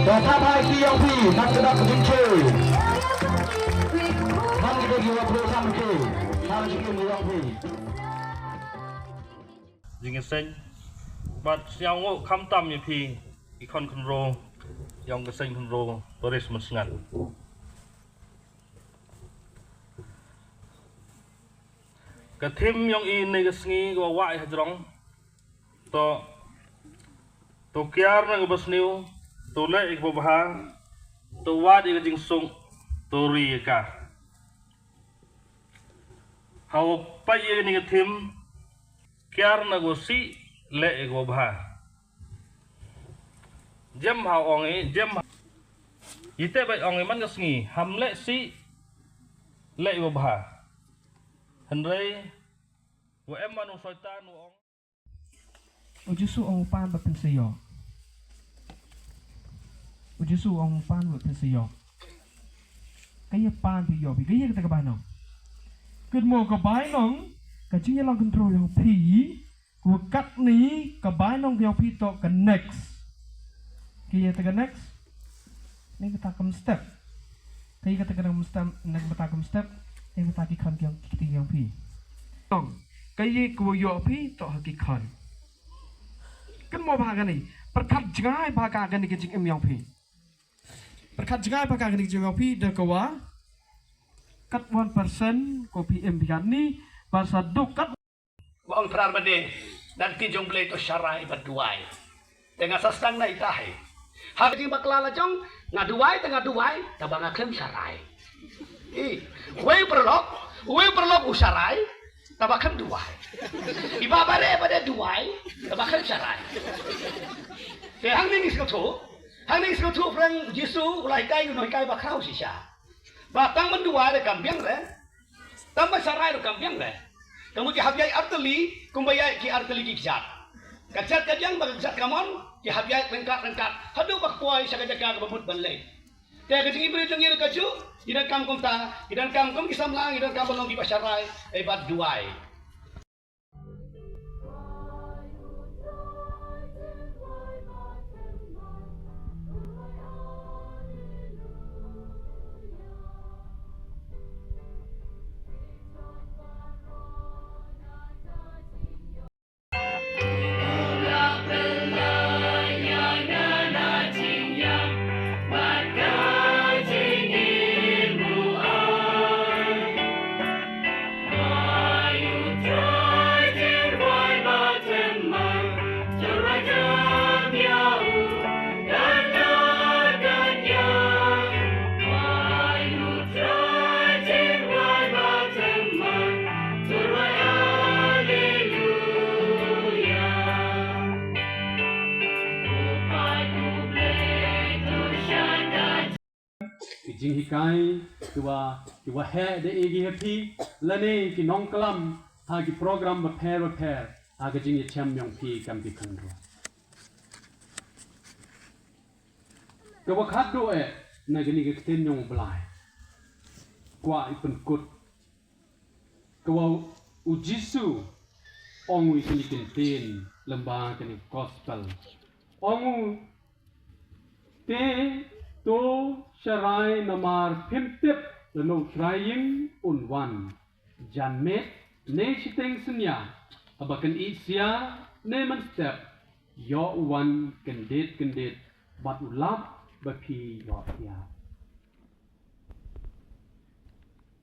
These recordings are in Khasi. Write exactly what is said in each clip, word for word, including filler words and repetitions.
Ba tap ha ki ïong phi, nang ka dak ka jingkhew. Nang ka dak ki ïong phi, nang ka dak ki ïong phi. Jingïaseng bad sñiaw nguh khamtam ïa phi ki khon khynroo yong ka seng khynroo Parish Mynsngat. Ka thim yong i ne ka sngi ka wa wai hajrong to, to kiar na ka basniew, to leh ïa ka babha, to wad ïa ka jingsuk, to ri ïa ka. Hawa pait ïa kane ka thim, kiar na ka sih, leh ïa ka babha. Jem ha ong i, jem ha. Ite bai ong i man ka sngi, ham leh sih, leh ïa ka babha. Hynrei, wa em man u Soitan u ong. U Jisu ong u pan ba phin sa ïoh. U Jisu ong u pan ba phin sa ïoh. Ka ïa pan phi ïoh phi, ka ïa kata ka bainong. Kynmo ka bainong, ka jingïalong khynroo ïong phi, ku katni ka bainong ïong phi to ka next. Ka ïa kata ka next. Ni kata kam step. Ka ïa kata ka kam step, ni kata kam step. Ni kata ki khon ïong ki ïong phi. Tong, ka ïa ku ïoh phi to ha ki khon. Kynmo ba kani, pyrkhat jngai ba ka kani ka jingim ïong phi. Pyrkhat jngai ba ka kani ka jingim ïong phi, da ka wa. Kat one percent ko phi im phi kani, ba sa duk kat. Ba ong phrar ba de, dan ki jong Blei to sharai ba duwai. Te nga sa sdang na ita hi. Ha ka jingbakla la jong, nga duwai, te nga duwai, te ba nga khlem sharai. I, wei paralok, wei paralok u sharai, te ba khlem duwai. I ba bare, ba de duwai, te ba khlem sharai. Te hangne ngi sngewthuh, hangne ngi sngewthuh phrang Jisu, u la hikai, u nonghikai ba khraw shisha. Ba tang ban duwai re kam biang re. Tang ban sharai re kam biang re. Ka mut ki hap ïaid artylli, kumba ïaid ki artylli ki kjat. Ka kjat ka biang ba ka kjat ka mon, ki hap ïaid ryngkat ryngkat. Haduh ba ka poi sha ka jaka kaba mut ban leit. Te ka jingim briew jong ngi ruh kajuh, ngi donkam kumta, ngi donkam kum ki samla, ngi donkam ban long kiba sharai, eh, bad duwai. Ki jinghikai, ki wa, ki wa heh da e ki ha phi, lane ki nongklam, ha ki program bapher bapher, ha ka jingïachem yong phi kam ki khynroo. Ka wa khatduh eh, na kani ka ktien yong u Blai. Kwah i pynkut. Ka wa u Jisu, ong u i kani ka ktien, lem bad kani ka gospel. Ong u te to sharai namar phim tip lano u trai ïing un wan. Janmiet, ne shiteng synñia, haba kan ïeh sia, ne mynstep, ïoh u wan kyndit kyndit, bad u lap ba phi ïoh ïa.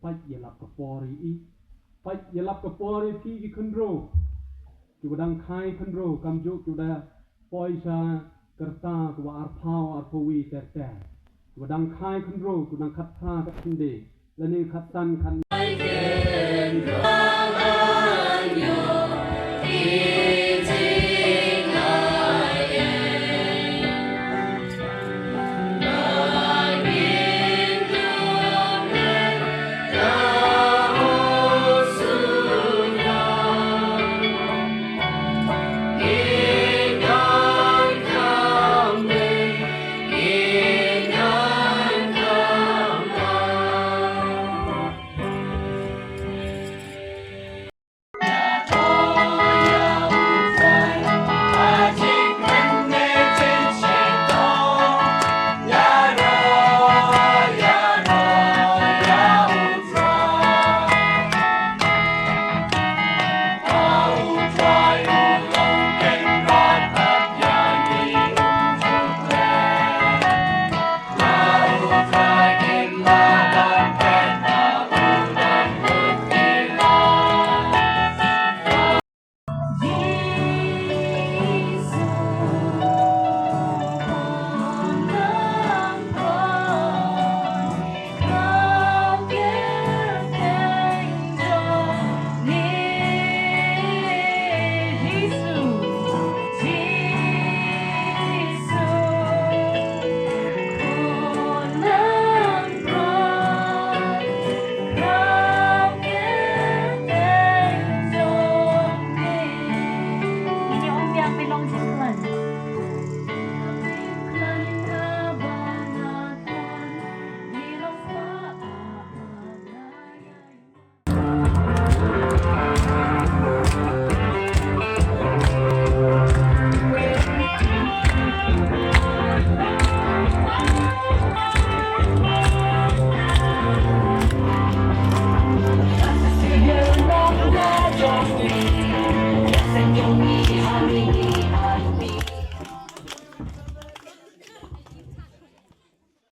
Pait ïalap ka por ïa i, pait ïalap ka por ïa phi ki khynroo. Ki wa dang khai khynroo, kamjooh ki wa da poi sha ka rta ka wa arphaw, arphaw wi ter ter. Ki wa dang khai khynroo, ki wa dang khatphra, khatkhyndai, lane khatsan, khat